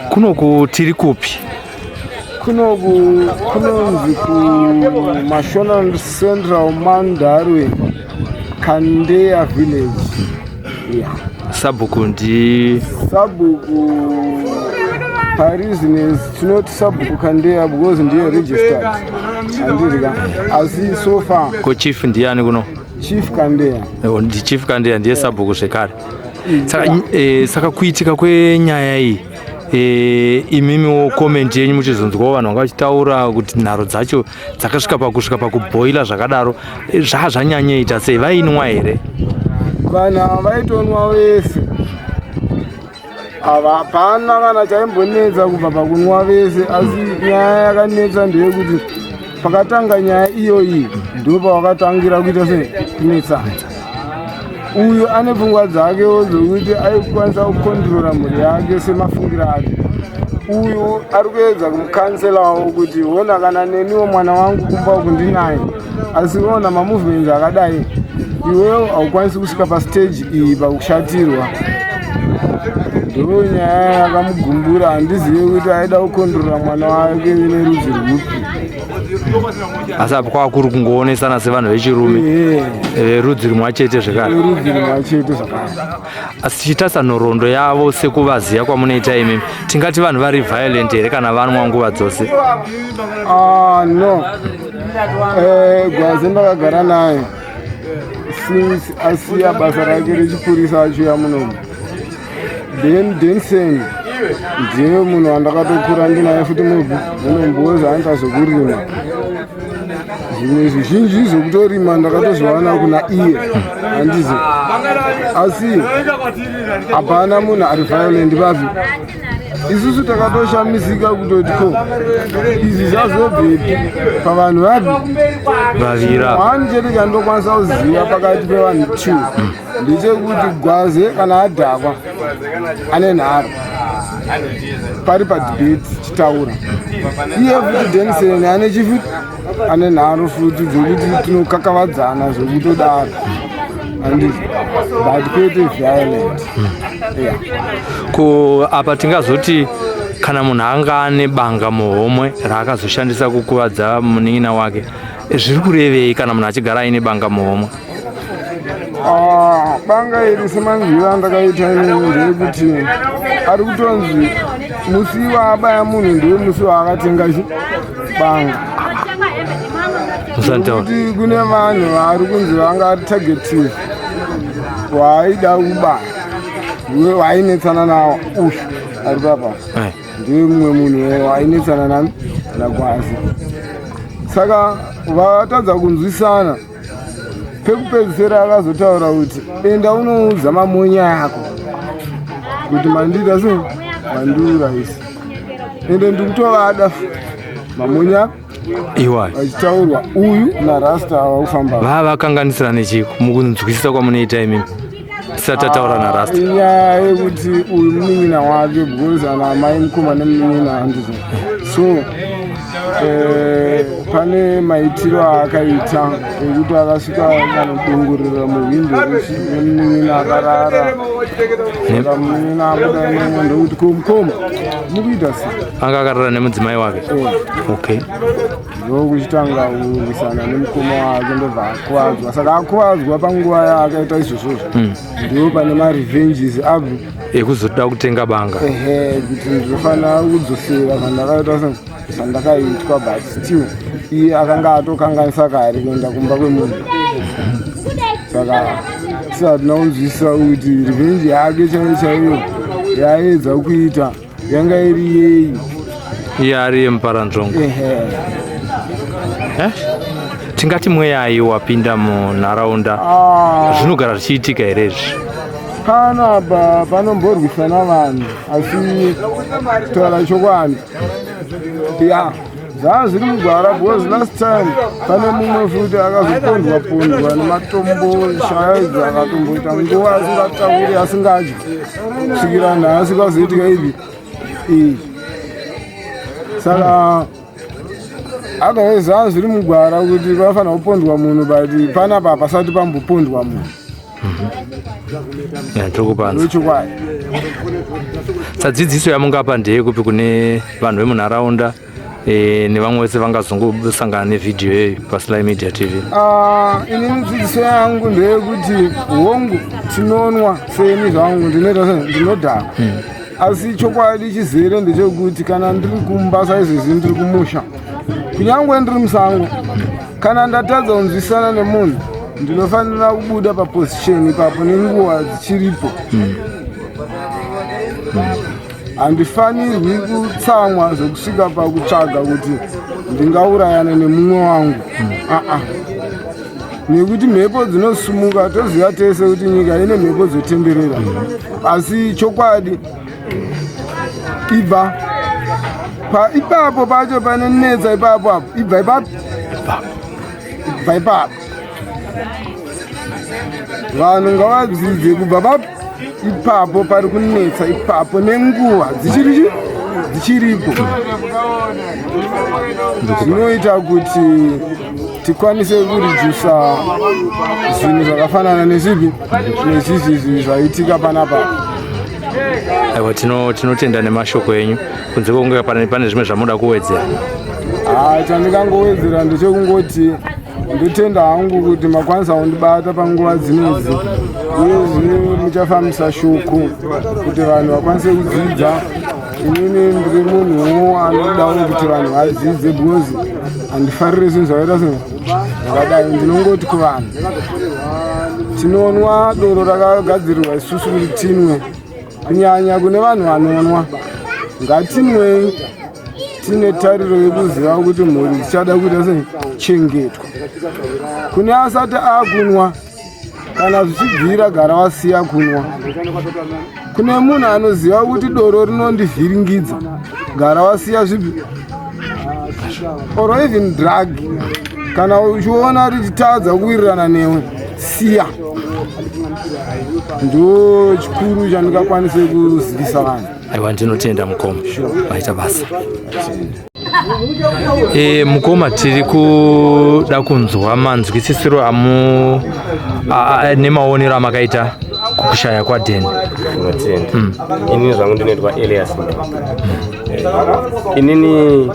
Kunoku tiri kupi? Kunoku kunonzi kuMashona Central, Mandarwe, Kandeya village, yeah. Sabhuku ndi Sabhuku parizines tinoti Sabhuku Kandeya because ndiye registered, handirika? Asi so far Ko chief ndiani kuno? Chief Kandeya. Oh, ndi Chief Kandeya, ndiye sabhuku zvekare. Saka kuitika kwenyaya iyi, imimiwo comment yenyu muchizonzwawo vanhu vanga vachitaura kuti nharo dzacho dzakasvika pakusvika pakubhoila zvakadaro, zvaa zvanyanyoita sei? Vainwa here? Vanhu ava vaitonwa vese ava, hapana kana chaimbonetsa kubva pakunwa vese. Asi nyaya yakanetsa ndeyekuti pakatanga nyaya iyoyi ndo pavakatangira kuita sei, kunetsana. Uyu ane pfungwa dzakewo dzokuti aikwanisa kukontrora mhuri yake semafungiro ake. Uyu ari kuedza kumucounselawo kuti ona, kana neniwo mwana wangu kumba uku ndinaye, asi ona mamovements akadai, iwewo haukwanisi kusvika pastage iyi pakushatirwa. Ndo nyaya yakamugumbura. Handizivi kuti aida kukontrora mwana wake nerudzi rwupi. Asi apo kwava kuri kungoonesana sevanhu vechirume verudzi rumwe chete zvekare. Rudzi rumwe chete zvakare. Asi tichitarisa nhoroondo yavo, sekuvaziva kwamunoita imimi, tingati vanhu vari violent here kana vanwa nguva dzose? Ah, no. Gwaze ndakagara naye since asiya basa rake rechipurisa achiuya munomu. Then Denson ndiye munhu wandakatokura ndinaye futi munombozi anoita zvokurima. Zvimwe zvizhinji zvokutorima ndakatozviwana kuna iye, handizi? Asi hapana munhu ari violent vapi. Isusu takatoshamisika kutoti ko izvi zvazobvepi pavanhu vapi vavira? One chete chandokwanisa kuziva pakati pevanhu two ndechekuti Gwaze kana adhakwa ane nharo, pari padebate chitaura. Iye futi Denson ane chifuti, ane nharo futi dzekuti tinokakavadzana zvekutodaro, handiti? But kwete violent, yeah. Ko apa tingazoti kana munhu anga ane banga muhomwe raakazoshandisa kukuvadza munin'ina wake, zviri kurevei kana munhu achigara aine banga muhomwe? Ah, banga iri semanzwiro andakaita inini ndeyekuti ari kutonzi musi waabaya munhu ndiwe musi waakatenga banga. Musantaura. Kuti kune vanhu vari kunzi vanga ari targetive waaida kubaya, waainetsana nawo uyu ari papa. Ndiye mumwe munhu waainetsana nani, naGwazi. Saka vatadza kunzwisana. Pekupedzisira akazotaura kuti enda unoudza mamonya yako kuti mandiita sei, mandiurayisa, ende ndikutovada mamonya iwayo vachitaurwa uyu naRasta vakufamba. Vava vakanganisira nechiko mukunzwisisa kwamunoita imimi, tisati tataura naRasta? Inyaya yekuti uyu munin'ina wake, because ana amai mukoma nemunin'ina, handizvo? So pane maitiro aakaita ekuti akasvika kanodongorera muhwindo remunin'ina akarara. Saka munin'ina abuda imomo ndokuti, "Ko mukoma, mukuita sei?" Anga akarara nemudzimai wake? Eh. Okay. Ndokuchitanga kurwisana nemukoma wake, ndobva akuvadzwa. Saka akuvadzwa panguva yaakaita izvozvozvo, ndo pane marevenges abve ekuzoda kutenga banga. Ehe, kuti ndinofanira kudzosera zvandakaita, zvandakaitwa. But still iye akanga atokanganisa kare kuenda kumba kwemunhu. Saka sihatina kunzwisisa kuti revenge yake chaiyo chaiyo yaedza kuita yanga iri yei. Iye ari yemuparanzvongo. Ehe. Eh? Tingati mweyai wapinda munharaunda? Ah, Zvinogara zvichiitika here izvi? Panapa panomborwisana vanhu, asi kutaura chokwadi, ya, Zvaa zviri mugwara because last time pane mumwe futi akazopondwa pondwa nematombo shaya idzi akatomboita nguva asingatauri asingadyi kusvikira nhasi kwazoitika ivi iyi. Saka otherwise zvaa zviri mugwara kuti vafanira kupondwa munhu but panapa pasati pambopondwa munhu. Tiri kupanza Chokwadi. Sadzidziso yamungapa ndeyekupi kune vanhu vemunharaunda nevamwe vese vangazongosangana nevhidhiyo iyoyi paSly Media TV? Inini dzidziso yangu ndeyekuti hongu tinonwa seni zvangu ndinoita se ndinodhaka, asi chokwadi chizere ndechekuti kana ndiri kumba saizvezvi, ndiri kumusha, kunyange ndiri musango, kana ndatadza kunzwisana nemunhu, ndinofanira kubuda paposition ipapo nenguva dzichiripo. Handifanirwi kutsamwa zvekusvika pakutsvaga kuti ndingaurayana nemumwe wangu, aa, nekuti mhepo dzinosumuka. Toziva tese kuti nyika ine mhepo dzotenderera, asi chokwadi ibva pa ipapo pacho pane netsa ipapo apo, ibva ipapo, ibva ipapo. Vanhu ngavadzidze kubva papi ipapo pari kunetsa ipapo nenguva dzichiri dzichiripo. Zvinoita kuti tikwanise kuredusa zvinhu zvakafanana nezvipi nezvizvizvi zvaitika panapa. Aiwa, tinotenda nemashoko enyu. Kunze kwekunge pane zvimwe zvamuda kuwedzera? Ha, chandingangowedzera ndechekungoti ndotenda hangu kuti makwanisa kundibata panguva dzinodzi, uyezve muchafambisa shoko kuti vanhu vakwanise kudzidza. Inini ndiri munhuwo anodawo kuti vanhu vadzidze because handifariri zvinhu zvakaita se zvakadai. Ndinongoti kuvanhu, tinonwa doro rakagadzirirwa isusu kuti tinwe, kunyanya kune vanhu vanonwa, ngatinwei tine tariro yekuziva kuti mhuri dzichada kuita sei chengetwa. Kune asati akunwa, kana zvichibvira gara wasiya kunwa. Kune munhu anoziva kuti doro rinondivhiringidza, gara wasiya zvipi or even drug. Kana uchiona richitadza kuwirirana newe, siya. Ndo chikuru chandingakwanise kuzivisa vanhu. Aiwa, ndinotenda mukoma, vaita basa. Mukoma, tiri kuda kunzwa manzwisisiro amu nemaonero amakaita kukushaya kwaDen. Ndinotenda. Inini zvangu ndinoitwa Elias. Inini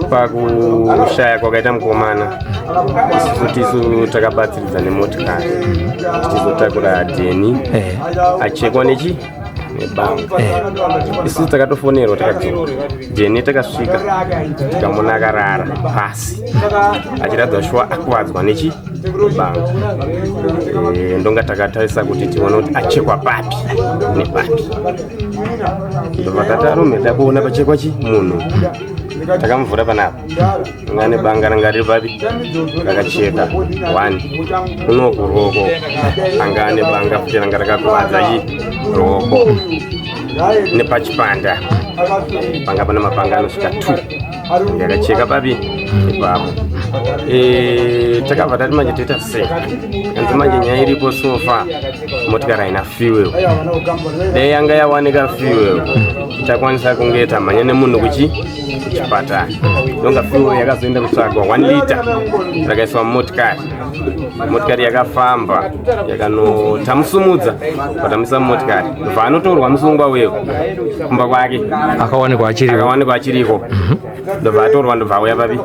pakushaya kwakaita mukomana, isusu tisu takabatsiridza nemotikari tichizotakura Dheni achekwa nechi nebanga. Isusu takatofonerwa, takadzoka. Dheni takasvika tikamona akarara pasi achiratidza shuwa akuvadzwa nechi nebanga. Ndonga takatarisa kuti tione kuti achekwa papi nepapi. Ndobva tati arume, takuona pachekwa chi munhu. Takamuvhura panapa, anga nebanga ranga riri papi rakacheka one kunoku ruoko, anga ane banga futi ranga rakakuvadza chi ruoko nepachipanda panga pane mapanga anosvika two yakacheka papi ipapo. Takabva tati manje toita sei? Kanzi manje nyaya iripo so far motikari haina fuel. Dai yanga yawanika fuel, takwanisa kunge tamhanya nemunhu kuchi kuchipatara. Ndonga fuel yakazoenda kutsvagwa, 1 liter rakaiswa mumotikari. Motikari yakafamba yakanotamusumudza, vatamuisa mumotikari, bva anotorwa musungwa uyo kumba kwake. Akawanikwa achiri? Akawanikwa achiriko. Ndobva atorwa, ndobva auya papi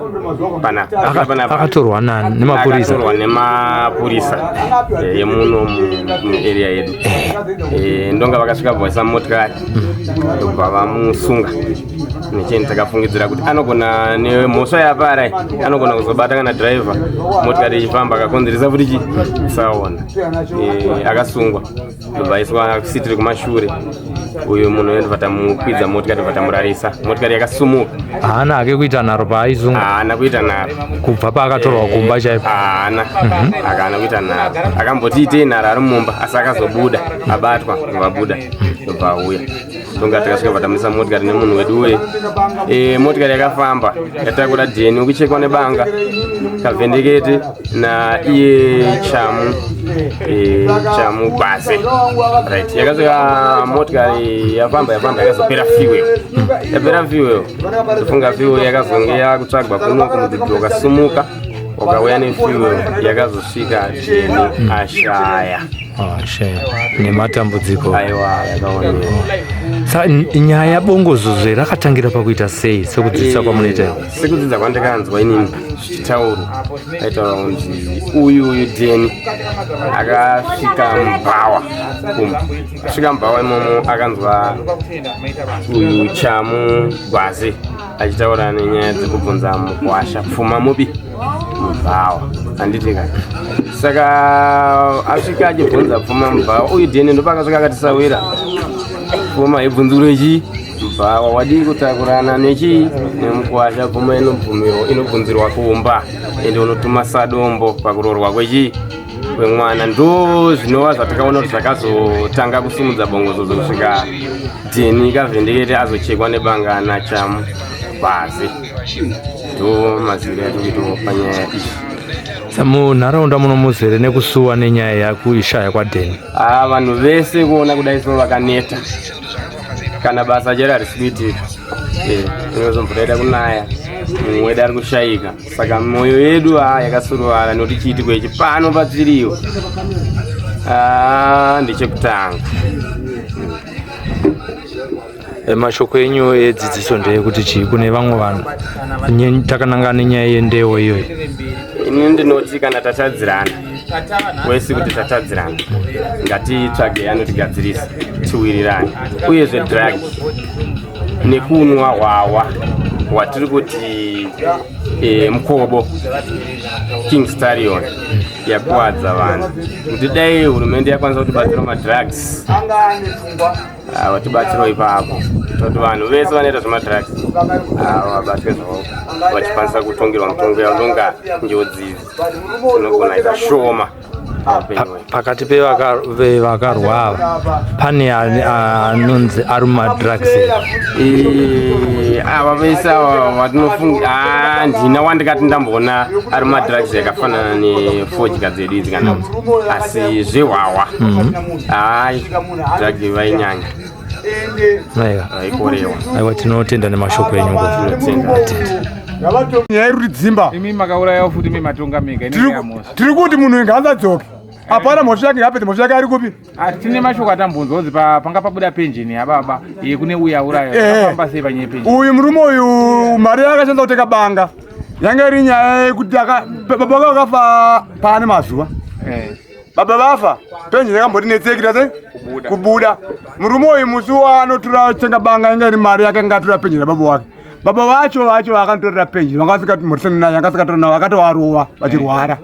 panapa. Asvika panapa. Akatorwa nani? Nemapurisa? Akatorwa nemapurisa emuno muarea yedu. Ndonga vakasvika vaisa mumotikari, ndobva vamusunga necheni. Takafungidzira kuti anogona nemhosva yapara iyi, anogona kuzobata kana dhiraivha motikari ichifamba akakonzeresa futi chi tsaona. Akasungwa, ndobva aiswa seat rekumashure. Uyu munhu uyo ndobva tamukwidza motikari, ndobva tamurarisa. Motikari yakasumuka. Haana hake kuita nharo paaisunga? Haana kuita nharo. Kubva paakatorwa kumba chaipo? Haana, akana kuita nharo. Akamboti itei nharo ari mumba, asi akazobuda abatwa, ndobva abuda, ndobva auya. Tonga takasvika patamisa motikari nemunhu wedu we e, motikari yakafamba yatakura dheni ukuchekwa nebanga kavhendekete na iye chamu e, chamu base right yakasvika motikari yafamba yafamba yakazopera fuel yapera fuel tofunga fuel yakazonge yakutsvagwa kuno kumudzidzi wakasumuka wakauya nefuel yakazosvika dheni ashaya. Ah, shame. Nematambudziko. Aiwa yakaoneka. Sa nyaya yabongozozve rakatangira pakuita sei sekudzidzisa kwamunoita iwe? Sekudzidza kwandakanzwa inini zvichitaurwa aitaura kunzi uyu uyu Deni akasvika mubhawa kumba asvika mubhawa imomo akanzwa uyu Chamu Gwaze achitaura nenyaya dzekubvunza mukwasha pfuma mubi mubhawa handiti ka saka asvika achibvunza pfuma mubhawa uyu dheni ndopakasvika akatisawira pfuma ibvunzuro ichi mubhawa wadii kutakurana nechi nemukwasha pfuma inobvumirwa inobvunzirwa kumba ende unotuma sadombo pakuroorwa kwechi kwemwana ndo zvinova zvatakaona kuti zvakazotanga kusumudza bongozozo kusvika dheni kavhendekete azochekwa nebanga nachamu pasi ndo maziviro atikuitawo panyaya iyi. Munharaunda muno muzere nekusuwa nenyaya yakuishaya kwadheni. Ah, vanhu vese kuona kudai so vakaneta kana basa chero harisi kuitika eh, inozomvura ida kunaya mumwe wedu ari kushayika saka mwoyo yedu a ah, yakasuruvara nokuti chiitiko ichi pano patiriwo ah, ndechekutanga. Mashoko enyu edzidziso ndeyekuti chii kune vamwe vanhu takananga nenyaya yendewo iyoyo? Ini ndinoti kana tatadzirana wese kuti tatadzirana ngatitsvage anotigadzirisa tiwirirane uyezve drug nekunwa hwawa hwatiri kuti e, mukobo King Starion yakuwadza vanhu kuti dai hurumende yakwanisa kutibatsira madrugs Ah, vatibatsirawo ipapo kuti vanhu vese vanoita zvemadrugs ah, vabatwe zvavo vachikwanisa kutongerwa mutongo yavo ndonga njodzi dzinogona ita shoma. Pakati pevakarwa ava pane anonzi ari mumadrugs? Ava vese ava vatinofunga ah, ndina wandikati ndamboona ari mumadrugs yakafanana nefodya dzedu idzi kana kuti asi zvehwahwa hai drug vainyanya vaikorewa. Aiwa, tinotenda nemashoko enyu. Nyaya iri kuti dzimba imi makaurayawo futi imi matonga mega inenge yamhosva. Tiri kuti munhu ngaadzoke, hapana mhosva yake, ngapedze mhosva yake ari kupi? Tine mashoko atambunzwa kunzi panga pabuda penjeni yababa yekune uya auraya. Akafamba sei panyaya yepenjeni? Uyu murume uyu mari yaakashandisa kutenga banga yanga iri nyaya yekuti baba vake vakafa paane mazuva. Baba vafa penjeni yakamboti netsekita se kubuda. Murume uyu musi waanotora tenga banga yanga iri mari yake ngatora penjeni yababa wake. Baba vacho vakantorera penjeni vanga vasingamhorisani naye, anga asikatora navo, akatovarova vachirwara.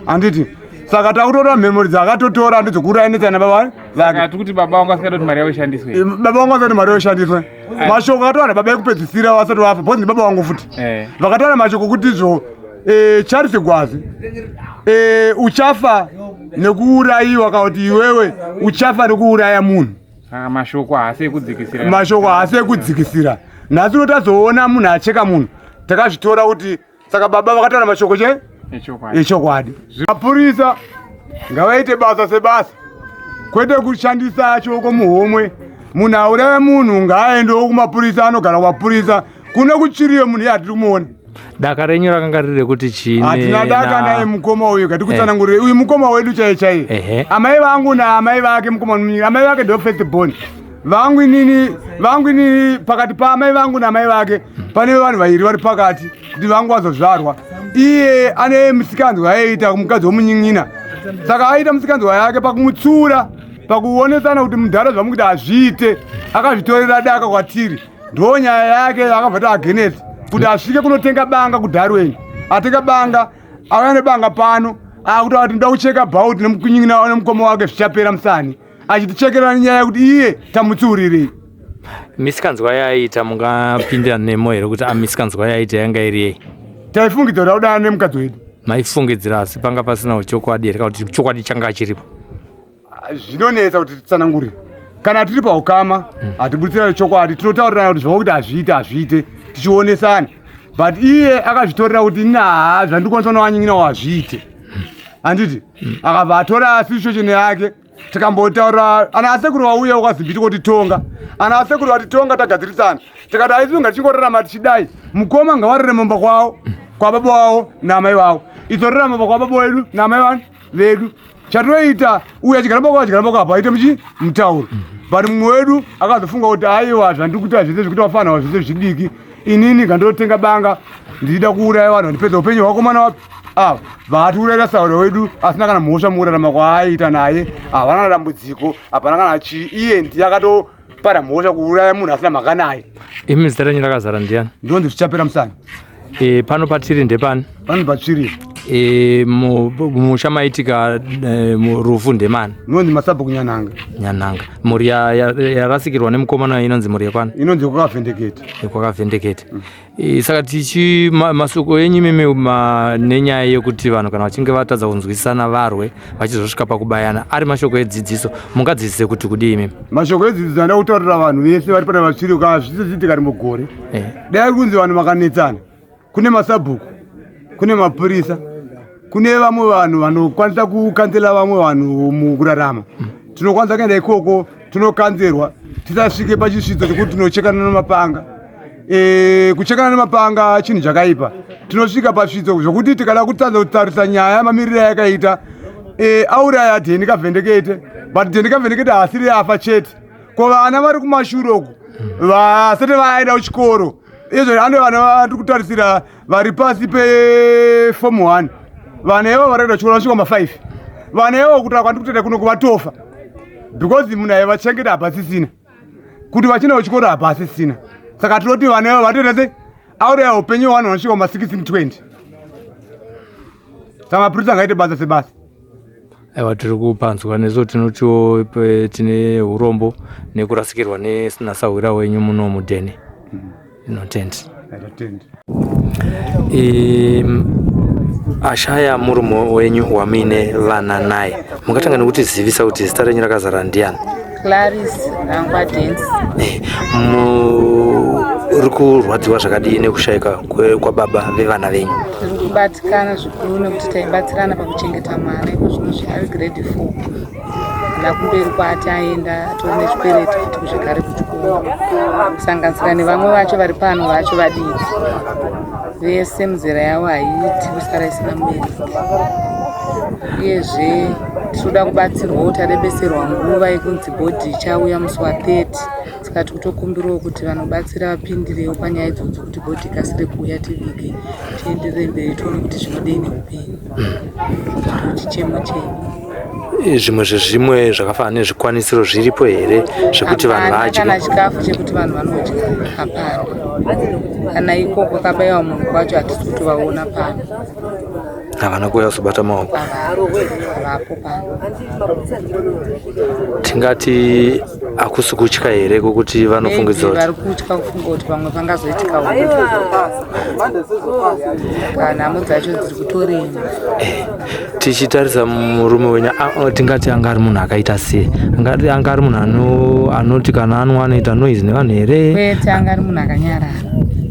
Handiti saka takutora mhemori dzaakatotora ndidzokuurainetsana baba vake. Tiri kuti baba vangu asingada kuti mari yavo ishandiswe. Baba vangu vasati mari yoshandiswe. Mashoko akataura baba ekupedzisira vasati vafa bhozi ndibaba vangu futi. Vakataura mashoko kuti izvo Charles Gwazi uchafa nekuurayiwa kana kuti iwewe uchafa nekuuraya munhu. Saka mashoko haasi ekudzikisira. Mashoko haasi ekudzikisira. Nhasi uno tazoona munhu acheka munhu takazvitora kuti saka baba vakataura mashoko che echokwadi. Mapurisa ngavaite basa sebasa kwete kushandisa chioko muhomwe. Munhu auraya munhu ngaaendewo kumapurisa, anogara kumapurisa kuno kuchiriyo munhu iye hatiri kumuona. Daka renyu rakanga riri rekuti chii? Hatina daka naye mukoma uyu, katikutsanangurire uyu mukoma wedu chaiye chaiye. Amai vangu naamai vake mukoma, amai vake ndo first born vangu inini, vangu inini pakati paamai vangu naamai vake pane vanhu vairi vari pakati kuti vangu vazozvarwa. Iye ane musikanzwa aiita mukadzi womunyin'ina, saka aita musikanzwa yake pakumutsura pakuonesana kuti mudhara zvamukuti hazviite, akazvitorera daka kwatiri. Ndo nyaya yake akabva ta against kuti asvike kunotenga banga kuDarweni, atenga banga auya nebanga pano akuti ati ndoda kucheka bhauti nemukunyin'ina nemukoma wake zvichapera musani achitichekerera nyaya yekuti iye tamutsiurirei. Misikanzwa yaiita mungapindira nemo here kuti misikanzwa yaiita yanga iri yei? Taifungidzira kuti akudana nemukadzi wedu. Maifungidzira asi panga pasina chokwadi here kana kuti chokwadi changa chiripo? Zvinonetsa kuti titsanangurire. Kana tiri paukama hatibuditsirane chokwadi, tinotaurirana kuti zvakuti hazviite hazviite, tichionesana. But iye akazvitorera kuti naa zvandikwanisa nowanyin'ina wazviite, handiti? Akabva atora situation yake. Tikambotaura ana asekuru vauya ukazimbiti kotitonga, ana asekuru vatitonga, tagadzirisana. Tikati aisunga tichingorarama tichidai, mukoma ngavarere mumba kwavo kwababa wavo naamai vavo, itorera mumba kwababa wedu naamai vanu vedu. Chatoita uyu achigara mba kwavo, achigara mba kwavo, aite muchi mutauro. But mumwe wedu akazofunga kuti aiwa, zvandiri kuita zvese zvekuti vafanha zvese zvidiki, inini ngandotenga banga ndichida kuuraya vanhu vandipedza upenyu hwakomana wapi ava vaatiurayira sauro wedu asina kana mhosva mukurarama kwaaiita naye. Havana kana dambudziko, hapana kana chii. Iye ndiye akatopara mhosva kuuraya munhu asina mhaka naye. Imi zita renyu rakazara ndiani? Ndonzi Zvichapera Musani. E, pano patiri ndepani? Pano patsvirira. E, musha maitika e, rufu ndemani? Inonzi masabhuku Nyananga. Nyananga. Mhuri yarasikirwa nemukomana inonzi mhuri yekwani? Inonzi Kwakavhendekete. Kwakavhendekete. E, saka tichi masoko enyu imimi nenyaya yekuti vanhu kana vachinge vatadza kunzwisisana varwe vachizosvika pakubayana, ari mashoko edzidziso, mungadzidzise kuti kudii imimi? Mashoko edzidziso anoda kutaurira vanhu vese vari pana vatsviri, kana zvichiitika rimwe gore, dai kunzi vanhu vakanetsana, kune masabhuku, kune mapurisa, kune vamwe vanhu vanokwanisa kukanzela vamwe vanhu mukurarama. Tinokwanisa kuenda ikoko tinokanzerwa, tisasvike pachisvitso chekuti tinochekana nemapanga. Kuchekana nemapanga chinhu chakaipa. Tinosvika pasvitso zvokuti tikada kutadza kutarisa nyaya mamiriro ayakaita, auraya Dheni Kavhendekete, but Dheni Kavhendekete haasiri afa chete. Ko vana vari kumashure uku vasati vaenda kuchikoro izvo, ane vana vari kutarisira vari pasi peform 1, vana ivo vari kuenda kuchikoro vasvika ma5. Vana ivo kutaura kwandiri kutoita kuno kuvatofa because munhu aivachengeta hapasisina, kuti vachienda kuchikoro hapasisina. Saka tinoti vana ivo vatoita sei? Auraya upenyu hwevanhu vanosvika kuma16 20. Saka mapurisa angaite basa sebasa. Aiwa, tiri kupanzwa nesu. Tinotiwo tine urombo nekurasikirwa nasahwira wenyu muno mudheni. Inotenda. Tatenda. Ashaya murume wenyu wamuine vana naye, mungatanga nekutizivisa kuti zita renyu rakazara ndiani? Clarice Rangwa Dance. Muri kurwadziwa zvakadii nekushayika kwababa vevana venyu? Tiri kubatikana zvikuru nekuti taibatsirana pakuchengeta mwana. Iko zvino zviari grade 4, ana kumberi kwaati aenda atori nezvikwereti futi kuzvekare kuchikoro, kusanganisira nevamwe vacho vari pano vacho vadiki vese. Muzera yavo haiiti kusara isina mubereki. Uyezve tinoda kubatsirwawo, tarebeserwa nguva yekunzi body ichauya musi wa30, saka tikutokumbirawo kuti vanobatsira vapindirewo panyaya idzodzo kuti body ikasire kuuya, tivige, tienderere mberi, tione kuti zvinodei neupenyu. Chichemo chedu. Zvimwe zvezvimwe zvakafanana nezvikwanisiro zviripo here zvekuti vanhu Hapana. vadye? Kana chikafu chekuti vanhu vanodya hapana. Kana iko kwakabayiwa munhu kwacho hatisi kutovaona pano. Havana kuuya kuzobata maoko? Havapo pano. Tingati hakusi kutya here kwokuti vanofungidzira Maybe kuti vari kutya kufunga kuti pamwe pangazoitika kana nhamo dzacho dziri kutorema. Tichitarisa murume wenyu, tingati anga ari munhu akaita sei? Angati anga ari munhu anoti kana anwa anoita noise nevanhu here? Kwete, anga ari munhu akanyarara,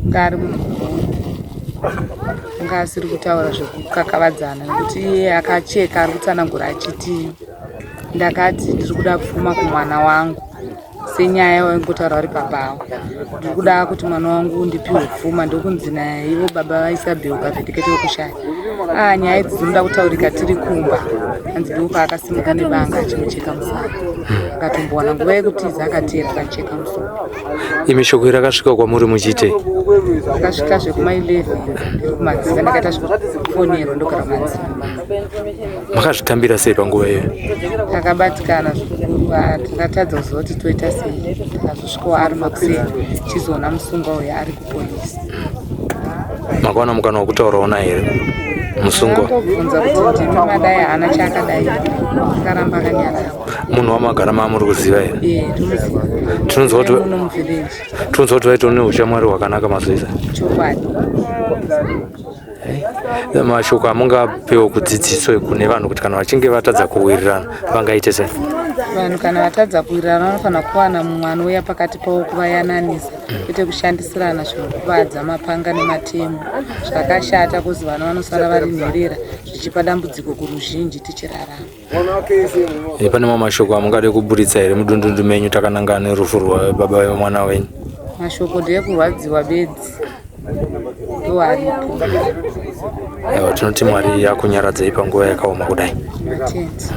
anga ari munhu anga asiri kutaura zvekukakavadzana, nekuti iye akacheka ari kutsanangura achiti, "Ndakati ndiri kuda pfuma kumwana wangu." Senyaya waingotaura vari papawo, "Ndiri kuda kuti mwana wangu ndipiwe pfuma." Ndokunzi naivo baba vaIsabel Kavhendekete wekushaya, "A, nyaya idzi dzinoda kutaurika tiri kumba." Hanzi ndipo paakasimuka nebanga achimucheka musana, akatombowana nguva yekutiza, akateera akacheka musoro. Imi shoko iri rakasvika kwamuri muchiitei? Akasvika zvekuma11 ndiri kuMadziva, ndakaita zvekufonerwa, ndogara Madziva. Makazvitambira sei panguva iyoyo? Takabatikana zvikuru. Takatadza kuziva kuti toita sei. Takazosvikawo ari makuseni, chizoona musungwa uyo ari kupolisi. Makawana mukana wekutaurawo naye here musungwa? Angobvunza kuti, "Ndimi madai?" Haana chaakadai, akaramba akanyarara. Munhu wamagara maamuri kuziva here? Ee, tinoziva. Tinonzwa kuti Muno muvillage. Tinonzwa kuti vaitawo neushamwari hwakanaka mazoisa. Chokwadi. Mashoko amungapewo kudzidziso kune vanhu kuti kana vachinge vatadza kuwirirana vangaite sei? Vanhu kana vatadza kuwirirana vanofanira kuwana mumwe anouya pakati pavo kuvayananisa, kwete kushandisirana zvinokuvadza, mapanga nematemo. Zvakashata kuzi vana vanosara vari nherera zvichipa dambudziko kuruzhinji tichirarama. Eh, pane mamwe mashoko amungade kuburitsa here mudundundu menyu takanangana nerufu rwababa vemwana wenyu? Mashoko ndeekurwadziwa bedzi ndo aripo. Aiwa, tinoti Mwari akunyaradzei panguva yakaoma kudai.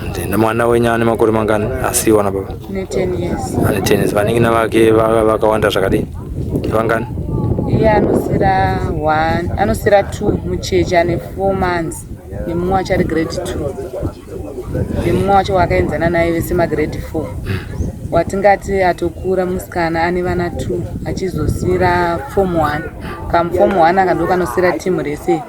Matende. Mwana wenyu ane makore mangani asiiwa nababa? Ne 10 years. Ane 10 years. Vanin'ina vake vakawanda zvakadii? Vangani? Iye anosira 1, anosira 2, mucheche ane 4 months nemumwe wacho ari grade 2 nemumwe wacho wakaenzana naye vese magrade 4. Watingati atokura musikana ane vana 2 achizosira form 1. Kamuform 1 aka ndo kanosira timu rese.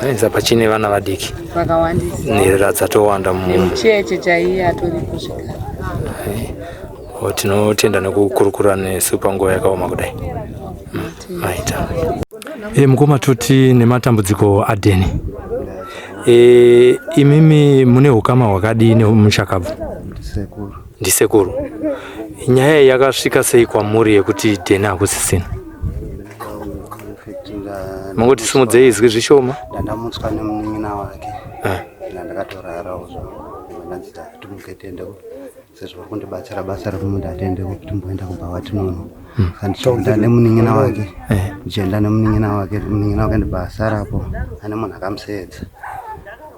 Ainza pachine vana vadiki vakawandisa. Nherera dzatowanda nemucheche chaiye atoripo zvekare. Tinotenda nekukurukura nesu panguva yakaoma kudai. Maita. Mukoma toti nematambudziko aDeni. Imimi mune hukama hwakadii nemushakabvu? Ndisekuru. Ndisekuru. Nyaya iyi yakasvika sei kwamuri yekuti Deni hakusisina? Mangoti simudzei izwi zvishoma. Ndandamutswa nemunin'ina wake. Ndandakatorarawo zvangu. Ndanzi timuke tiende sezvo vari kundibatsira basa rekumunda, atiende timboenda kubhawa tinono. Saka ndichienda nemunin'ina wake. Ndichienda nemunin'ina wake, munin'ina wake ndibva asarapo ane munhu akamuseedza.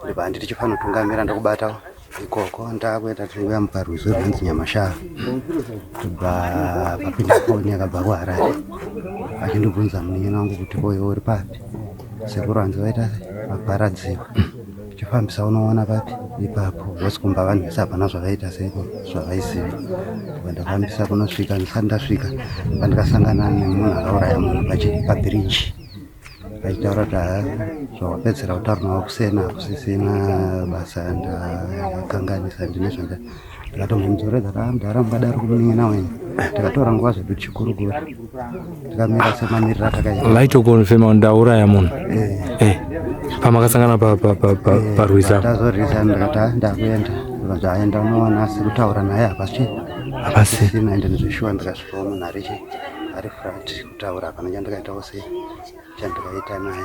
Ndibva handiti chifanotungamira ndokubata ikoko ndakuenda tingoyambuka rwizi rwunonzi Nyamashava. Ndibva papinda foni yakabva kuHarare achindibvunza munin'ina wangu kuti koiwe uri papi, sekuru hanzi vaita sei, vaparadziwa. Chifambisa unoona papi ipapo vose kumba vanhu vese hapana zvavaita seiko zvavaiziva. Ndafambisa kunosvika, ndisati ndasvika pandikasangana nemunhu akauraya munhu pabhiriji achitaura kuti haa, zvawapedzera kutaura navo kusena hakusisina basa, ndakanganisa, ndine zvanda ndakatombomudzorera kuti mudhara mungadaro kumunin'ina wenyu. Takatora nguva zvedu tichikurukura tikamira semamiriro atakaita. Vaitokonfema ndauraya munhu? Pamakasangana parwizi apo? Tazorwisa ndikati "Ah, ndakuenda." Ndikanzi aenda unoona, asi kutaura naye hapasi Hapasi. Sina ende ndizveshuwa ndikasvikawo munhu ari chi ari flat kutaura hapana chandikaitawo sei chandikaita naye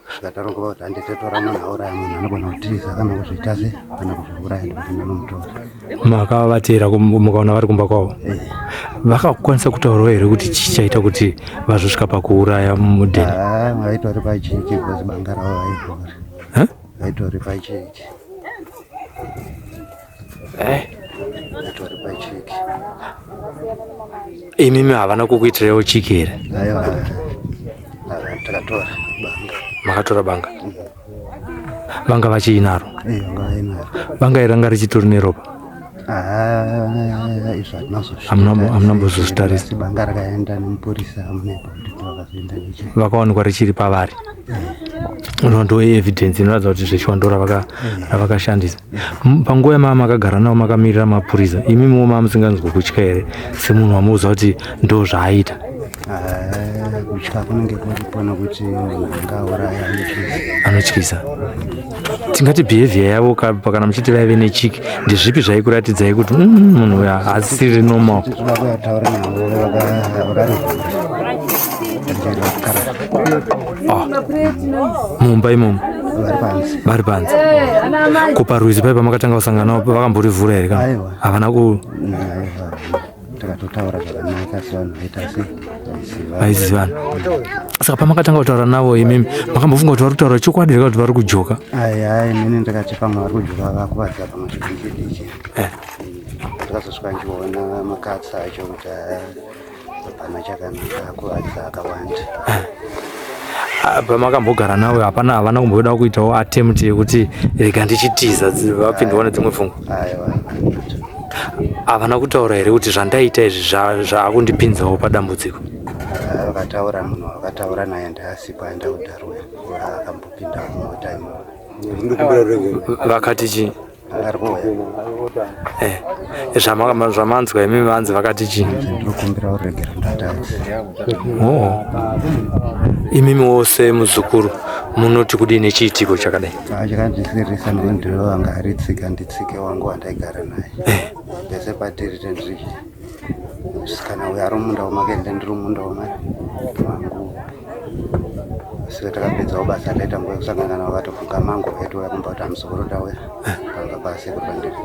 kusvika tarongova kuti handitotora munhu auraya munhu anogona kutiza kana kuzviita sei kana kuzviuraya, ndikuti ndinomutora. Makavateera mukaona vari kumba kwavo? Vakakwanisa kutaurawo here kuti chii chaita kuti vazosvika pakuuraya mudheni? Ah, vaitori pachiki because banga ravo vaivhura. Huh? Vaitori pachiki. Vaitori pachiki. Imimi havana kukuitirewo chiki here? Aiwa, takatora banga. Makatora banga? Vanga vachiinaro? Eh, vanga vainaro. Banga iri ranga richitori neropa? Ah, izvo hatinazozvitarisa. Hamuna mbozozvitarisa. Asi banga rakaenda nemupurisa amunepo kuti ndovakazoenda nechi Vakawanikwa richiri pavari. Ino ndo evidence inoratidza kuti zveshuwa ndo ravakashandisa. Panguva yamaa makagara navo makamirira mapurisa, imimiwo maa musinganzwi kutya here semunhu wamuudza kuti ndo zvaaita? Ah, kutya kunenge kuripo nekuti munhu angauraya anotyisa. Anotyisa. Tingati behavior yavo kana muchiti vaive nechiki, ndezvipi zvaikuratidzai kuti munhu uyu haasiri normal? Tinoda kuyataura navo vakarivhura Ah, mumba imomo? Vari panze. Vari panze. Ko parwizi pai pamakatanga kusangana navo vakamborivhura here kana? Aiwa. Havana ku Aiwa, takatotaura zvakanaka asi vanhu vaita sei, vaiziva. Vaizivana. Saka pamakatanga kutaura navo imimi makambofunga kuti vari kutaura chokwadi here kana kuti vari kujoka? Ai, ai, inini ndakati pamwe vari kujoka, vakuvadza pamwe zvidiki diki. Ndakazosvika ndichiona makatsi acho kuti hapana chakanaka, akuvadza akawanda. Ah, pamakambogara navo hapana havana kumboda kuitawo attempt yekuti rega ndichitiza vapindwa nedzimwe pfungwa? Aiwa. Havana kutaura here kuti zvandaita izvi zvaakundipinzawo padambudziko? Ah, vakataura, munhu wakataura naye ndaasipo, aenda kudharuya, akambopinda mumota imomo. Vakati chii? Ari kuuya. Zvamanzwa imimi vanzi vakati chii? Ndinokumbira uregero, ndatadza. Oh. Imimi wose muzukuru Munoti kudii nechiitiko chakadai? Ah, chakandisiririsa nekuti ndiwe wanga ari tsika nditsike wangu wandaigara naye eh. pese patiri tendiri musikana uyo ari mumunda wamake ende ndiri mumunda wangu saka takapedzawo basa taita nguva yekusangana navo vatofunga mango vaitouya kumba kuti amusokoro ndauya panga pasi kuti pandiri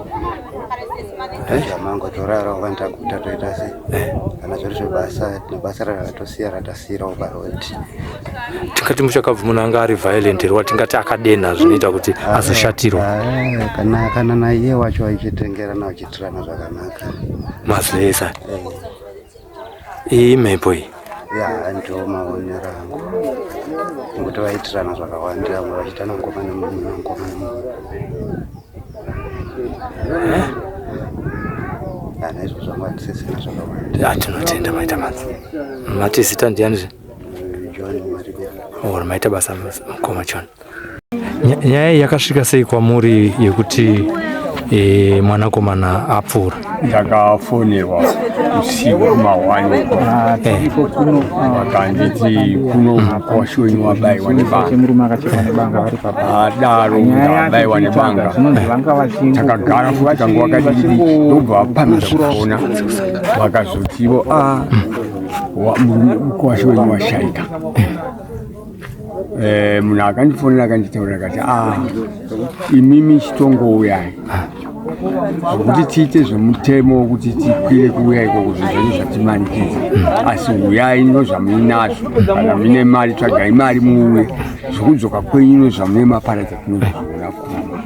tadya mango torarawo vandaguta toita sei kana zviri zvebasa nebasa raratosiya ratasiyirawo parodi tingati muchakabvu munhu anga ari violent here watingati akadenha zvinoita kuti azoshatirwa kana kana naiye wacho aichitengerana vachiitirana zvakanaka mazivesa iyi imhepo iyi ya ndiwo maonero angu nekuti vaitirana zvakawandira vamwe vachiitana ngoma nemumwe ngoma nemumwe ana izvo zvangu handisisina zvakawanda tinotenda maita manzi mati zita ndianizve John Maribela or maita basa mukoma John Nyaya iyi yakasvika sei kwamuri yekuti e, mwanakomana apfuura? Ndakafonerwa usiku kumahwani eh. vakanditi kuno mukwasha wenyu wabaiwa nebanga. Adaro ndabaiwa nebanga, takagara futi kanguva kadiki ndobva vapamidza kufona vakazotivo a ah, mukwasha wenyu washaika. Eh, munhu akandifonera akanditaurira akati ah imimi chitongouyai zvekuti tiite zvemutemo wekuti tikwire kuuya ikoko zvinhu zvacho zvatimanikidza asi uyai nozvamuinazvo kana muine mari tsvagai mari muuye zvekudzoka kwenyu nozvamune maparadza tinozviona kuno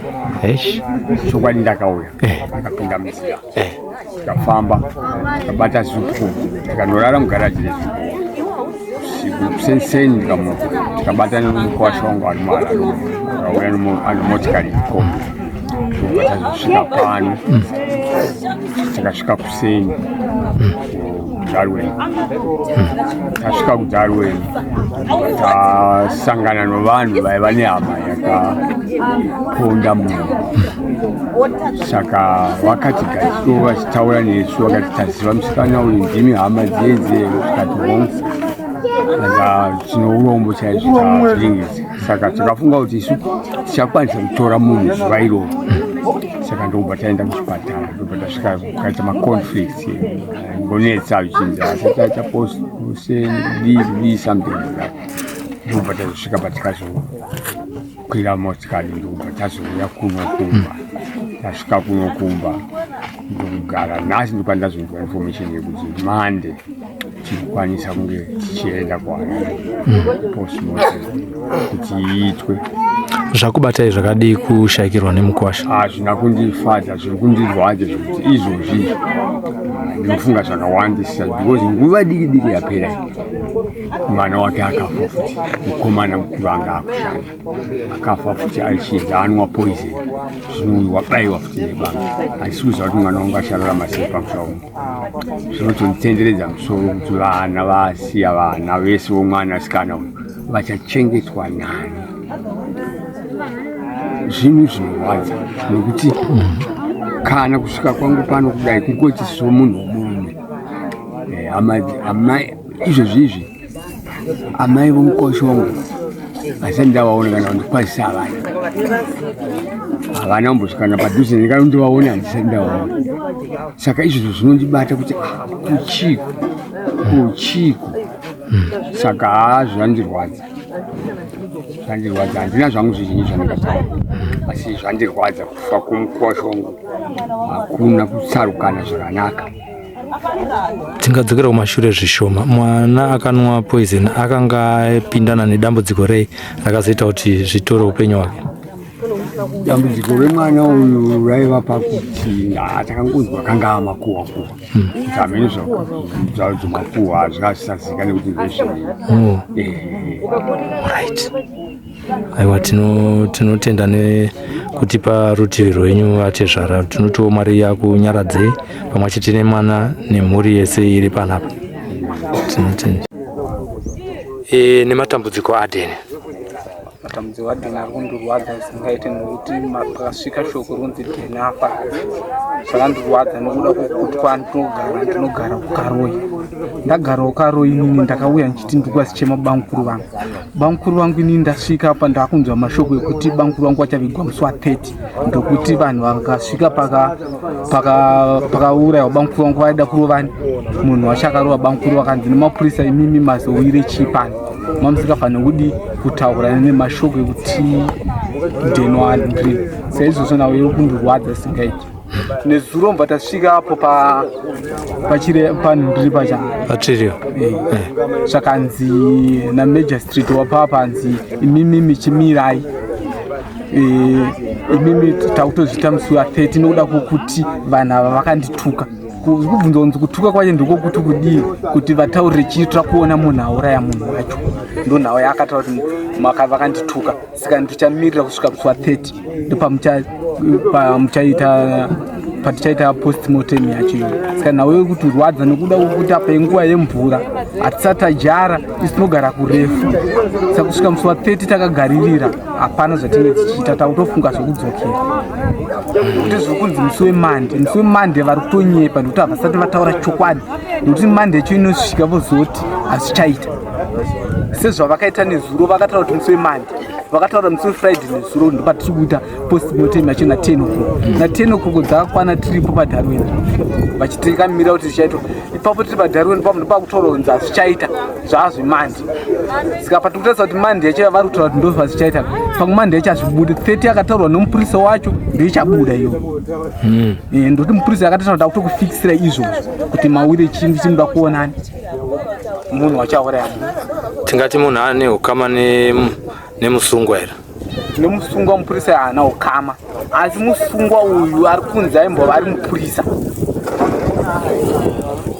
chokwadi ndakauya eh. ndakapinda munzira eh. tikafamba tikabata zupu tikanorara mugaraji rezupu usiku kuseni ndikamuka tikabata nemukwasha wangu ari muharare akauya anemotikari ikombi tobva tazosvika pano takasvika kuseni kudarwen tasvika kudarwen tasangana novanhu vaiva nehama yakaponda munhu saka vakati gaisiko vachitaura nesu vakati taziva musikana uyu ndimi hama dziedze tikati hongu saka tine urombo chaizvo tazviringidza saka takafunga kuti isu tichakwanisa kutora munhu zuva iroro saka ndokubva taenda kuchipatara ndobva tasvika kukaita maconflicts ngonetsa zvichinzi asati aita post kudii kudii something like that ndokubva tazosvika patikazo kwira motikari ndokubva tazouya kuno kumba tasvika kuno kumba ndokugara nhasi ndopandazonzwa information yekuti mande tikukwanisa kunge tichienda kuharare postmortem kuti iitwe Zvakubatai zvakadii kushaikirwa nemukwasha? Hazvina kundifadza, zviri kundirwadza zvekuti izvozvi izvi ndinofunga zvakawandisa because nguva diki diki yapera iyi mwana wake akafa futi mukomana mukuru anga akushanda akafa futi achiedza anwa poison zvino uyu wabaiwa futi nebanga handisi kuziva kuti mwana wangu achararama sei pamusha uno zvinotonditenderedza musoro kuti vana vasiya vana vese vomwana sikana uyu vachachengetwa nani zvinhu zvinorwadza nekuti kana kusvika kwangu pano kudai kungoti somunhu womurume eh, amai izvozvi izvi amai vomukosho wangu asati ndavaona kana kundikwazisa havana havana kumbosvikana padhuze ndikana kundivaona handisati ndavaona saka izvozvo zvinondibata kuti ah, kuchiko kuchiko saka haa zvandirwadza zvandirwadza handina zvangu zvizhinji zvandingataura asi zvandirwadza kufa kwomukwasha wangu hakuna kutsarukana zvakanaka Tingadzokera kumashure zvishoma. Mwana akanwa poison akanga apindana nedambudziko rei rakazoita kuti zvitore upenyu hwake? Dambudziko remwana uyu raiva pakuti takangonzwa kanga amakuhwa kuhwa hmm. kuti hamene zvadzo makuhwa hazvikazisazika nekuti ndezvei. Oh. Eh. Right. Aiwa tinotenda nekutipa rutivi rwenyu vatezvara. Tinotiwo Mwari yakunyaradzei pamwe chete nemwana nemhuri yese iri panapa. Tinotenda. E, nematambudziko aDeni. Matambudziko aDheni ari kundirwadza zvisingaite nokuti pakasvika shoko rinonzi Dheni afa zvakandirwadza nokuda kwokuti kwandinogara ndinogara kuKaroi. Ndagarawo Karoi inini ndakauya ndichiti ndiri kuzichema bamukuru vangu. Bamukuru vangu inini ndasvika apa ndakunzwa mashoko ekuti bamukuru vangu vachavigwa musi wa 30 ndokuti vanhu vakasvika pakauraiwa bamukuru vangu vaida kurovani munhu wacho akarova bamukuru vakanzi nemapurisa imimi mazowire chii pano mamusikafanire kudi kutaura nemashoko ekuti ndeno andri saizvozvo nawo iri kundirwadza singaiti nezuro mva tasvika apo panhundiri pacha patsvirio eh. eh. zvakanzi namajor street wapapa anzi imimi michimirai eh, imimi takutozviita musi wa 30 nokuda kwokuti vanhu ava vakandituka kubvunza kunzi kutuka kwacho ndikokuti kudii kuti vataurire chii toda kuona munhu auraya munhu wacho ndonhau yaakataura kuti vakandituka saka ndichamirira kusvika musi wa 30 ndopamuchaita patichaita postmortem yacho iyo saka nhau yekuti rwadza nekuda kwekuti apa inguva yemvura hatisati tajara isi tinogara kurefu saka kusvika musi wa 30 takagaririra hapana zvatinge tichiita takutofunga zvekudzokera nekuti zviri kunzi musi wemande musi wemande vari kutonyepa nekuti havasati vataura chokwadi nekuti mande yacho inosvika vozoti hazvichaita sezvavakaita nezuro vakataura kuti musi wemande vakataura musi wefriday nezuro ndopatiri kuita postmortem yacho na 10 o'clock na 10 o'clock dzakakwana tiripo padarwin vachitikamira kuti zvichaitwa ipapo tiri padarwin papo ndopakutaura kunzi hazvichaita zvaazvemande saka patiri kutarisa kuti mande yacho yavari kutaura kuti ndozvazvichaita pamwe mande yacho hazvibudi 30 yakataurwa nomupurisa wacho ndoichabuda iyo hmm. eh, ndokuti mupurisa yakataura kuti akutokufikisira izvozvo kuti mawire chingi chinoda kuonani munhu wachauraya munhu tingati munhu ane ukama nemusungwa here nemusungwa mupurisa haana ukama asi musungwa uyu ari kunzi aimbova ari mupurisa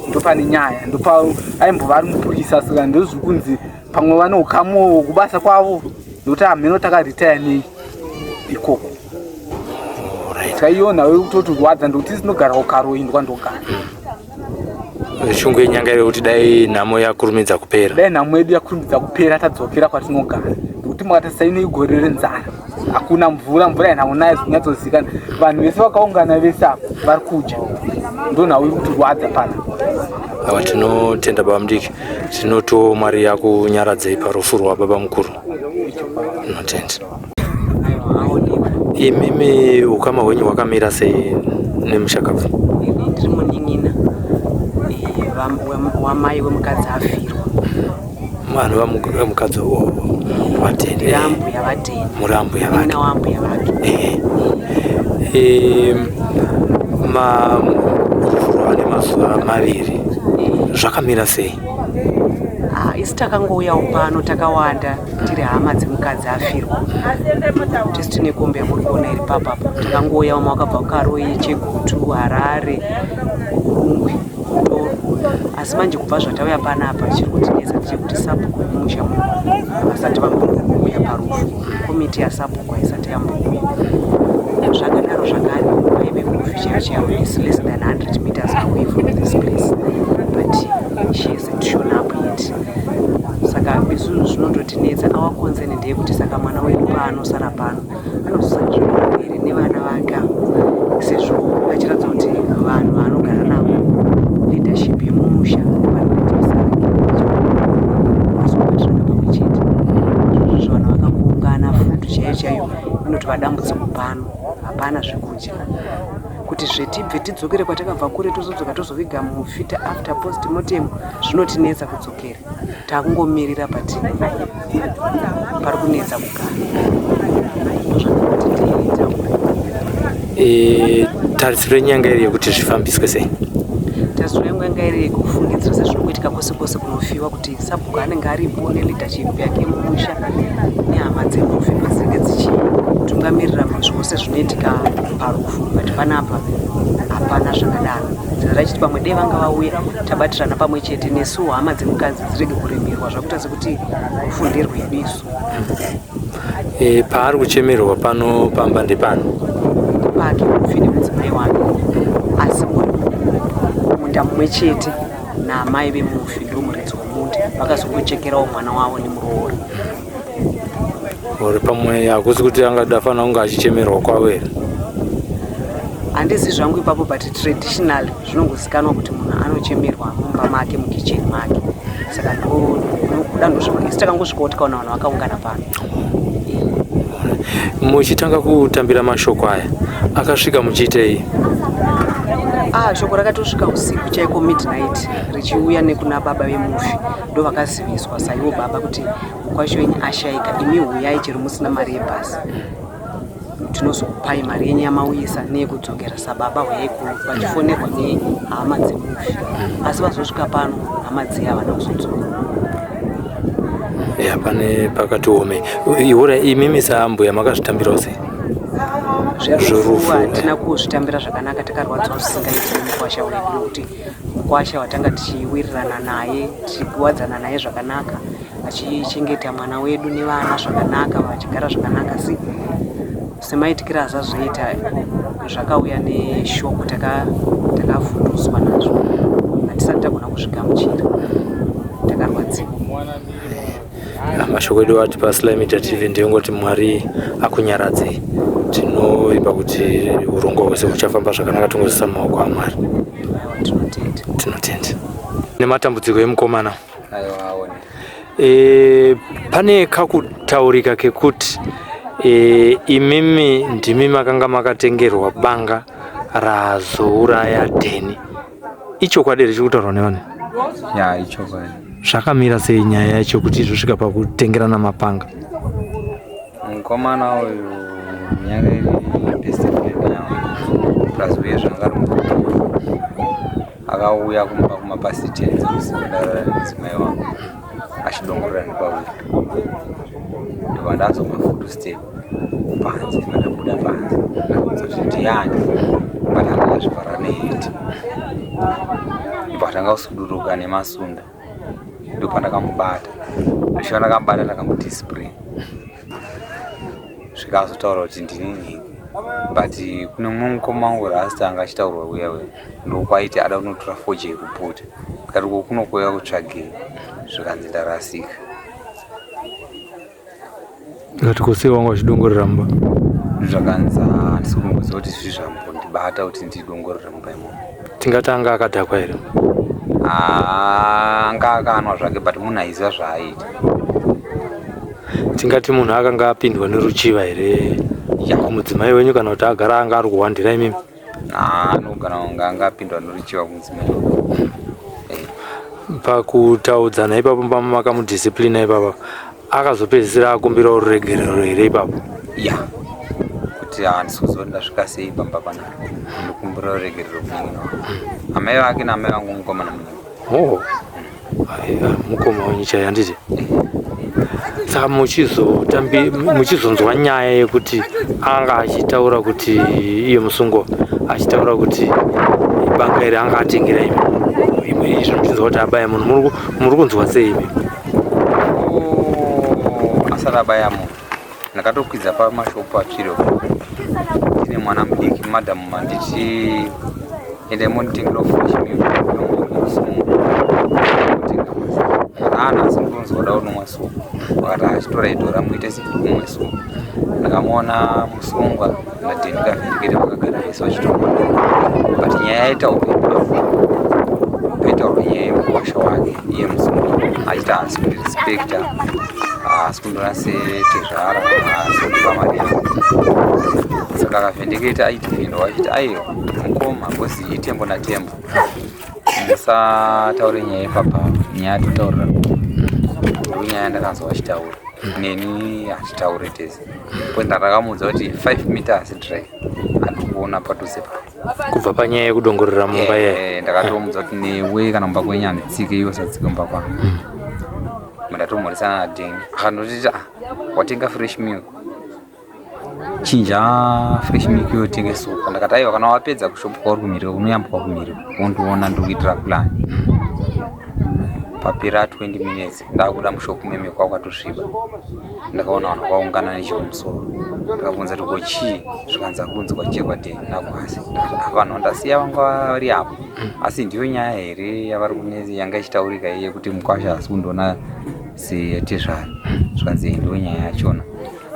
ndopane nyaya ndopa aimbova ari mupurisa saka ndozviri kunzi pamwe vane ukama kubasa kwavo nokuti hameno takaritaya nei ikoko saka iyo nhau yekutotirwadza ndokuti sinogara ukaroi ndokwandogara Shungu yenyanga iri kuti dai nhamo yakurumidza kupera. Dai nhamo yedu yakurumidza kupera tadzokera kwatinogara. Nekuti mukati saine igore renzara. Hakuna mvura, mvura haina zvinyatsozikana. Vanhu vese vakaungana vese apa vari kudya. Ndonhau iri kutirwadza pana. Awa tinotenda baba mudiki. Tinoto Mwari yakunyaradzei parufu rwababa mukuru. Tinotenda. Imimi ukama hwenyu hwakamira sei nemushakabvu? Ini ndiri munin'ina eh, wamai wemukadzi afirwa. Mwana wemukadzi watende. Ndiri ambuya vatende. Muri ambuya vake. Munin'ina waambuya vake. Eh. Eh, ma rufu rwava nemazuva maviri zvakamira sei? Ah, isu takangouyawo pano takawanda tiri hama dzemukadzi afirwa tisi tine kombi yamuri kuona iri papapa takangouya vamwe vakabva kukaroi chegutu harare urungwe mutoro asi manje kubva zvatauya panapa chiri kutinetsa ndechekuti sabhuku vemumusha muno vasati vambouya parufu komiti yasabhuku haisati yambouya zvakadaro zvakare mai vemufi chaiyo chaiyo is less than 100 meters away from this place but she hasn't shown up yet saka isu zvinototinetsa our concern ndeyekuti saka mwana wedu paanosara pano anozosara zvakanaka here nevana vake sezvo achiratidza kuti vanhu vaanogara navo leadership yemumusha vari kuita basa rake vazobatirana pamwe chete izvozvo vanhu vakangoungana fudu chaiyo chaiyo inotova dambudziko pano hapana zvekudya kuti zvetibve tidzokere kwatakabva kure tozodzoka tozoviga mufi after post mortem zvinotinetsa kudzokera takungomirira but pari kunetsa kugara ndozvandikuti nditaure e, tarisiro yenyu yanga iri yekuti zvifambiswe sei tarisiro yangu yanga iri yekufungidzira sezvinongoitika kwose kwose kunofiwa kuti sabhuku anenge aripo neleadership yake mumusha nehama dzemufi padzinenge dzichitungamirira zvose zvinoitika parufu but panapa hapana zvakadaro saka tachiti pamwe dei vanga vauya tabatirana pamwe chete nesuwo hama dzemukadzi dzirege kuremerwa zvakuita sekuti rufu nderwedu isu e, paari kuchemerwa pano pamba ndepano pake mufi nemudzimai wake asi munda mumwe chete naamai vemufi ndomuridzi wemunda vakazongochekerawo mwana wavo nemuroora. Or pamwe hakusi kuti angada fanira kunge achichemerwa kwavo here? Handizi zvangu ipapo, but traditional zvinongozikanwa kuti munhu anochemerwa mumba make, mukicheni make. Saka ndokuda ndozvimwe takangosvikawo tikaona vanhu vakaungana pano. Muchitanga kutambira mashoko aya akasvika muchiitei? Ah, shoko rakatosvika usiku chaiko, midnight, richiuya nekuna baba vemufi. Ndo vakaziviswa saiwo baba kuti mukwasha wenyu ashaika, imi huyai chero musina mari yebhasi, tinozokupai mari yenyu yamauyisa neyekudzokera. Sababa huyai kuno, vachifonerwa nehama dzemufi. Asi vazosvika pano, hama dziya havana kuzodzoka. Ya, pane pakati ome iura. Imimi saambuya makazvitambirawo sei? Zverufu hatina kuzvitambira zvakanaka. Takarwadziwa zvisingaiti nemukwasha wedu, nekuti mukwasha watanga tichiwirirana naye, tichiwadzana naye zvakanaka, achichengeta mwana wedu nevana zvakanaka, vachigara zvakanaka. Si semaitikiro azazvoita, zvakauya neshoko, takavhunduswa nazvo, hatisati tagona kuzvigamuchira, takarwadziwa. Mashoko edu ati paSly Media TV ndeyongoti Mwari akunyaradzei. Tinoimba kuti urongwa hwese huchafamba zvakanaka, tongozisa mumaoko aMwari. Tinotenda. Tinotenda nematambudziko emukomana. Aiwa, aone. Pane kakutaurika kekuti imimi ndimi makanga makatengerwa banga razouraya Dheni. Ichokwadi here chiri kutaurwa nevanhu? Ya, ichokwadi. Zvakamira sei nyaya yacho kuti izosvika pakutengerana mapanga? Mukomana uyu yanga iri best friend yangu, plus uye zvanga ari mukuru. Akauya kumba kumapast 10 dzeusiku, ndarara nemudzimai wangu, achidongorera nepawindow. Ndobva ndanzwa mafootstep panze. Ndabuda panze, ndakabvunza kuti ndiani, but anga akazvivhara neheti. Ndobva tanga kusuduruka nemasunda, ndopandakamubata. Ndosvika ndakamubata, ndakamudiscipline, svika azotaura kuti ndini nhiki. But kune mumwe mukoma wangu rasta anga achitaurwa uya uya, ndokwaiti ada kunotora foje yekuputa. Ndikati ko kunokuuya kutsvagei? Zvikanzi ndarasika. Ndikati ko sei wanga uchidongorera mumba? Zvakanzi handisi kumboziva kuti zvii zvambondibata kuti ndidongorere mumba imomo. Tingati anga akadhakwa here? Ah, anga akanwa zvake, but munhu aiziva zvaaita. Tingati munhu akanga apindwa neruchiva here kumudzimai wenyu, kana kuti agara anga ari kuhwandira imimi? Anogona kunge anga apindwa neruchiva kumudzimai. Pakutaudzana ipapo makamudisciplina ipapa, akazopedzisira akumbirawo ruregerero here ipapo? Ya, kuti handisi kuziva kuti ndasvika sei pamba panapa, ndokumbira ruregerero kumunhu wangu, amai vake naamai vangu, mukomana munhu. Oh, mukoma wenyu chai, handiti? Saka muchizotambi muchizonzwa nyaya yekuti anga achitaura kuti iye musungo achitaura kuti banga iri anga atengera imi, imwe izvo muchinzwa kuti abaya munhu, muri kunzwa sei imi? Asati abaya munhu, ndakatokwidza pamashopu atsviro ndine mwana mudiki. Madhamu manditi ende monditengera fresh milk. Nhasi ndinonzwa kuda kunwa supu. Vakati achitora idhora muite sekumwe supu. Ndakamuona musungwa naDheni kavhindikete vakagara vese vachitonwa, but nyaya yaitaurwa ipapo paitaurwa nyaya yemukwasha wake iye musungwa, achiti haasi kundirespecta, haasi kundiona setezvara, haasi kundipa mari yangu. Saka akavhendeketa aidefenda achiti aiwa mukoma, because itembo natembo, musataure nyaya yepapa, nyaya totaurira. Ndo nyaya yandakanzwa vachitaura neni, hatitaure tese, because ndakamuudza kuti 5 meters dry handikuona padhuze pa Kubva panyaya yekudongorera mumba iyayi? Ndakatomuudza kuti newe kana mumba kwenyu handitsike, iwe usatsike mumba kwangu. Ndatomhoresana nadheni, akandotiti ah, watenga fresh milk, chinja fresh milk iwe utenge supa. Ndakati aiwa, kana wapedza kushopu kwauri kumirika, kunoyambuka kumirika, wondiona ndikuitira plan. Papera 20 minutes ndakuda mushopu meme, kwakatosviba. Ndakaona vanhu vakaungana nechekumusoro. Ndakabvunza kuti ko chii? Zvikanzi akunzi kwachekwa dheni nagwasi. Ndakati "Ah, vanhu vandasiya vanga vari apo, asi ndiyo nyaya here yavari kunezi yanga ichitaurika iye yekuti mukwasha asi kundiona setezvara?" Zvikanzi ndiyo nyaya yachona.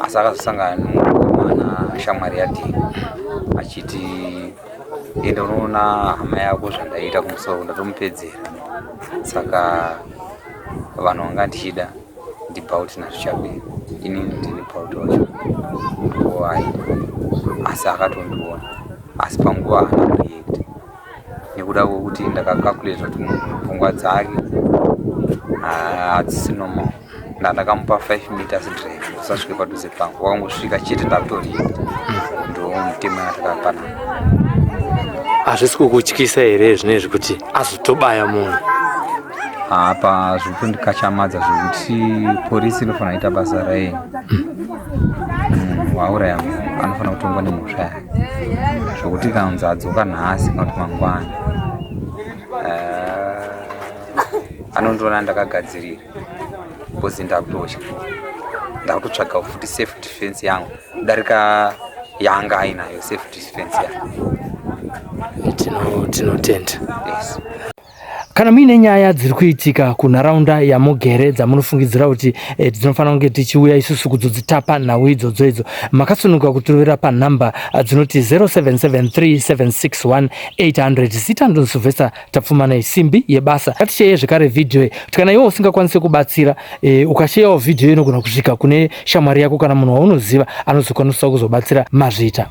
Asi akazosangana nemukomana shamwari yadini achiti enda unoona hama yako zvandaita kumusoro ndatomupedzera. Saka vanhu vanga ndichida ndibauti nazvichapera inini ndini bauti wacho ndoaida asi akatondiona asi panguva haana kureacta nekuda kwekuti ndakacalculate kuti munhu pfungwa dzake hadzisi normal. Ndandakamupa 5 meters drive usasvike padhuze pangu wakangosvika chete ndakutoreacta ndo mutemo yatakapana. Hazvisi kukutyisa here zvinezvi kuti azotobaya munhu? Apa zviri kundikachamadza zvekuti porisi inofanira kuita basa rayo. Munhu wauraya munhu anofanira kutongwa nemhosva yake, zvokuti kanzi adzoka nhasi kana kuti mangwana anondiona ndakagadzirira because ndakutotya, ndakutotsvaga futi self defense yangu kudarika yanga ainayo self defense yake. Tinotenda. Yes. Kana muine nyaya dziri kuitika kunharaunda yamugere dzamunofungidzira kuti dzinofanira kunge tichiuya isusu kudzodzitapa nhau idzodzo idzo, makasununguka kutirovera panhamba dzinoti 0773761800. Zita ndonzi Sylvester Tapfumanei, simbi yebasa. Ngatisheye zvekare vhidhiyo iyi kuti kana iwe usingakwanisi kubatsira ukasheyawo vhidhiyo inogona kusvika kune shamwari yako kana munhu waunoziva anozokwanisa kuzobatsira. Mazviita.